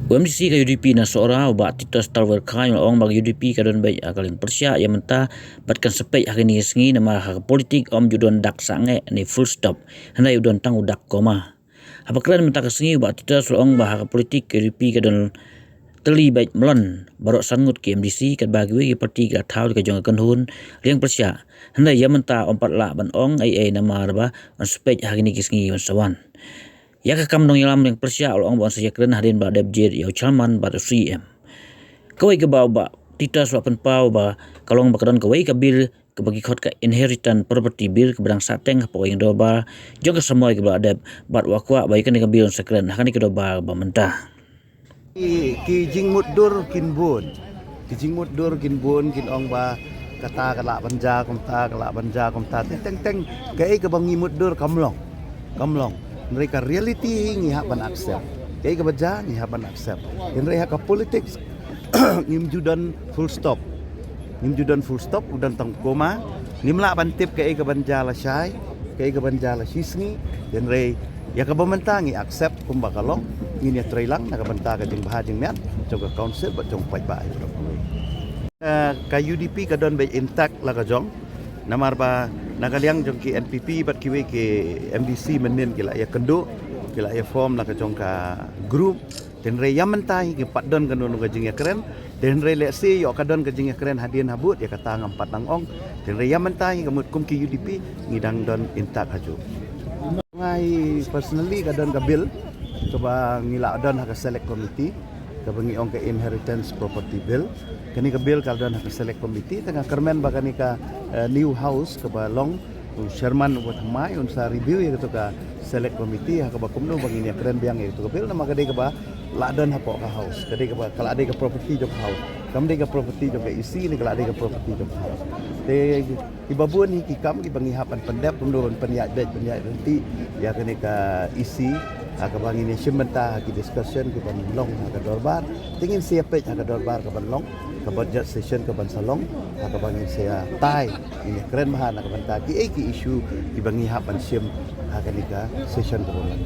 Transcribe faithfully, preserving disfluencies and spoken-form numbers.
U MDC ka UDP na Sohra, u Bah Titos Talwerkha, u la ong ba ka UDP ka don beit ha ka liang pyrshah ïa mynta bad kan sa peit ha kine ki sngi namar ha ka politik ym ju don dak sangeh ne full stop, hynrei u don tang u dak koma. Haba kren mynta ka sngi, u Bah Titos u la ong ba ha ka politik ka UDP ka don tylli beit mlien, baroh san ngut ki MDC, katba kiwei ki parti ki la thaw ïa ka jong ka kynhun liang pyrshah. Hynrei ïa mynta ym pat lah ban ong ei ei namar ba yn sa peit ha kine ki sngi ban sa wan. Ïa ka kam nongïalam liang pyrshah u la ong ba yn sa ïakren hadien ba dep jied ïa u chairman bad u CEM. Kawei kaba u Bah Titos u la pynpaw ba ka long ba ka don kawei ka bill kaba ki khot ka Inheritance Property Bill kaba dang sahteng hapoh ka ïing dorbar jong ka samoi kaba la dep, bad u la kwah ba ïa kane ka bill yn sa kren ha kane ka dorbar ba mynta. Ki, ki jingmutdur kin bun. Ki jingmutdur kin bun, kin ong ba kata ka lah ban jia kumta, ka lah ban jia kumta. Teng teng teng kaei kaba ngi mutdur kam long. Kam long. Hynrei ka reality ngi hap ban accept. Kaei kaba jia ngi hap ban accept. Hynrei ha ka politics ngim ju don full stop. Ngim ju don full stop, u don tang koma. Ngim lah ban tip kaei kaban jia lashai, kaei kaban jia lashisngi. Hynrei ïa kaba mynta ngi accept kumba ka long, ngin ïatreilang na ka bynta ka jingbha jingmiat jong ka council bad jong paidbah. Eh, ka UDP ka don beit intact la ka jong. Namar ba na ka liang jong ki NPP bad kiwei ki MDC mynnin ki la ïakynduh, ki la ïaform la ka jong ka group. Hynrei ïa mynta hi ki pat don kano kano ka jingïakren. Hynrei lehse ïoh ka don ka jingïakren hadien habud, ïa kata ngam pat nang ong. Hynrei ïa mynta hi ka mut kum ki UDP ngi dang don intact hajuh. Nga hi personally ka don ka bill kaba ngi la don ha ka select committee, kaba ngi ong ka Inheritance Property Bill. Kane ka bill ka la don ha ka select committee, te nga kyrmen ba kane ka, eh, new house kaba long u chairman uba thymmai un sa review ïa kato ka select committee ha kaba kumno ba ngin ïakren biang ïa kato ka bill, namar ka dei kaba la don hapoh ka house, ka dei kaba, ka la dei ka property jong ka house. Kam dei ka property jong ka EC, ne ka la dei ka property jong ka house. Te kiba bun hi ki kam kiba ngi hap ban pyndep, kumno ban pynïaid beit pynïaid ryntih ïa kane ka EC ha kaba ngin ïashim bynta ha ki discussion kiban long ha ka dorbar. Te ngin sa ïapeit ha ka dorbar kaban long, ka budget session kaban sa long, ha kaba ngin sa ïatai, ngin ïakren bha na ka bynta kiei ki issue kiba ngi hap ban shim ha kane ka session kaban long.